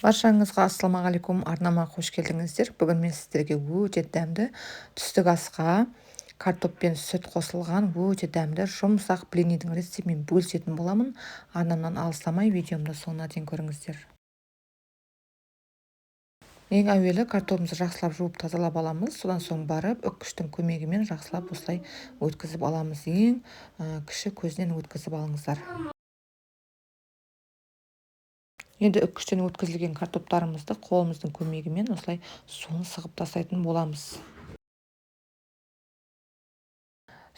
Баршаңызға ассалаумағалейкум, арнама қош келдіңіздер. Бүгін мен сіздерге өте дәмді түсті асқа картоп пен сүт қосылған өте дәмді жұмсақ блинидің рецептімен бөлісетін боламын. Арнамнан алыстамай видеомды соңына дейін көріңіздер. Ең әуелі картопымызды жақсылап жуып тазалап аламыз. Содан соң барып үккіштің көмегімен жақсылап осылай өткізіп аламыз. Ең кіші көзінен өткізіп алыңыздар. Енді үккіштен өткізілген картоптарымызды қолымыздың көмегімен осылай суын сығып тастайтын боламыз.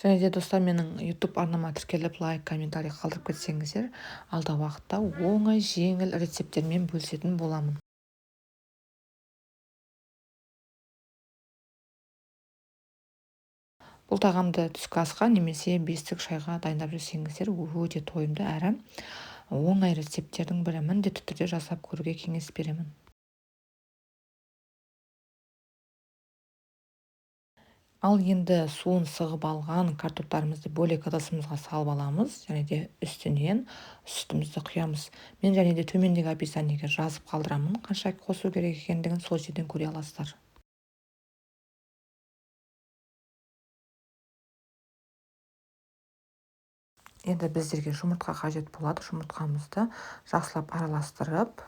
Және де достар, менің YouTube арнама тіркеліп, лайк, комментарий қалдырып кетсеңіздер, алдағы уақытта оңай, жеңіл рецепттермен бөлісетін боламын. Бұл тағамды түскі асқа немесе бестік шайға дайындап жесеңіздер, өте тойымды әрі оңай рецепттердің бірі. Міндетті түрде жасап көруге кеңес беремін. Ал енді суын сығып алған картоптарымызды бөлек ыдысымызға салып аламыз және де үстінен сүтімізді құямыз. Мен және де төмендегі описаниеге жазып қалдырамын, қанша қосу керек екендігін сол жерден көре аласыздар. Енді біздерге жұмыртқа қажет болады. Жұмыртқамызды жақсылап араластырып,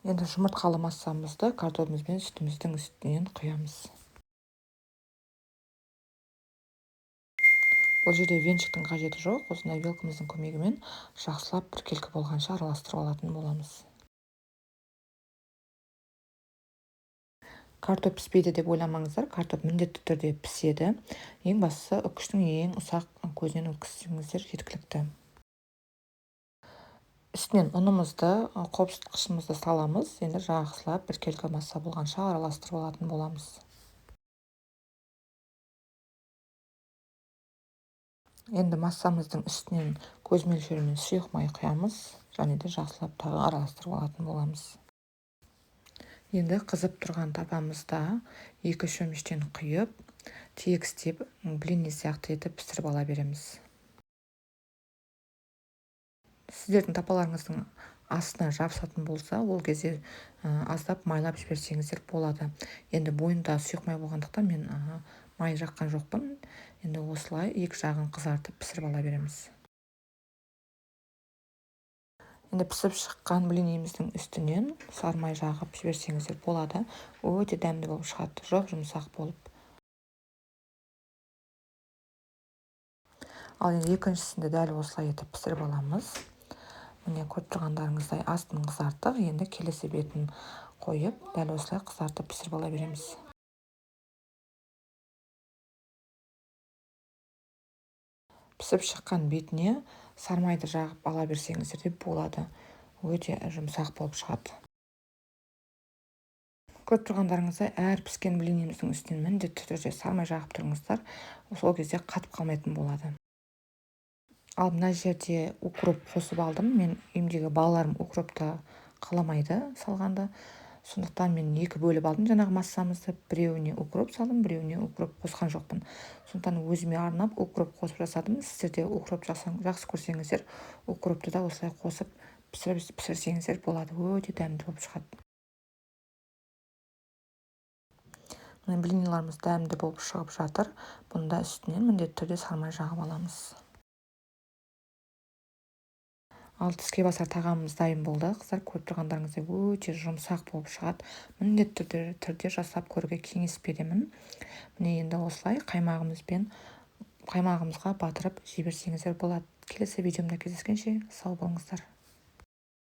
енді жұмыртқалы массамызды картопымыз бен сүтіміздің үстінен құямыз. Бұл жерде венчиктің қажеті жоқ. Осындай вилкамыздың көмегімен жақсылап біркелкі болғанша араластырып алатын боламыз. Картоп піспейді деп ойламаңыздар, картоп міндетті түрде піседі. Ең бастысы үккіштің ең ұсақ көзінен өткізсеңіздер жеткілікті. Үстінен ұнымызды, қопсытқышымызды саламыз. Енді жақсылап біркелкі масса болғанша араластырып алатын боламыз. Енді массамыздың үстінен көз мөлшерімен сұйық май құямыз және де жақсылап тағы араластырып алатын боламыз. Енді қызып тұрған табамызда 2 шөміштен құйып, тегістеп, блины сияқты етіп пісіріп ала береміз. Сіздердің тапаларыңыздың астына жабысатын болса, ол кезде аздап майлап жіберсеңіздер болады. Енді бойында сұйық май болғандықтан мен май жаққан жоқпын. Енді осылай екі жағын қызартып пісіріп ала береміз. Енді пісіп шыққан блиніміздің үстінен сары май жағып жіберсеңіздер болады. Өте дәмді болып шығады, жұп-жұмсақ болып. Ал енді екіншісін де дәл осылай етіп пісіріп аламыз. Міне көріп тұрғандарыңыздай астын қызарттық. Енді келесі бетін қойып, дәл осылай қызартып пісіріп ала береміз. Пісіп шыққан бетіне сармайды жағып ала берсеңіздер де болады. Өте жұмсақ болып шығады. Көріп тұрғандарыңыздай әр піскен блиніміздің үстінен міндетті түрде сармай жағып тұрыңыздар. Сол кезде қатып қалмайтын болады. Ал мына жерде укроп қосып алдым. Мен үйімдегі балаларым укропты қаламайды салғанды. Сондықтан мен екі бөліп алдым жаңағы массамызды. Біреуіне укроп салдым, біреуіне укроп қосқан жоқпын. Сондықтан өзіме арнап укроп қосып жасадым. Сіздер де укроп жақсы көрсеңіздер, укропты да осылай қосып пісірсеңіздер болады. Өте дәмді болып шығады. Мына блиниларымыз дәмді болып шығып жатыр. Бұнда үстінен міндетті түрде сармай жағып аламыз. Ал тіске басар тағамымыз дайын болды. Қыздар, көріп тұрғандарыңыздай өте жұмсақ болып шығады. Міндетті түрде жасап көруге кеңес беремін. Міне енді осылай қаймағымызға батырып жіберсеңіздер болады. Келесі видеомда кездескенше сау болыңыздар.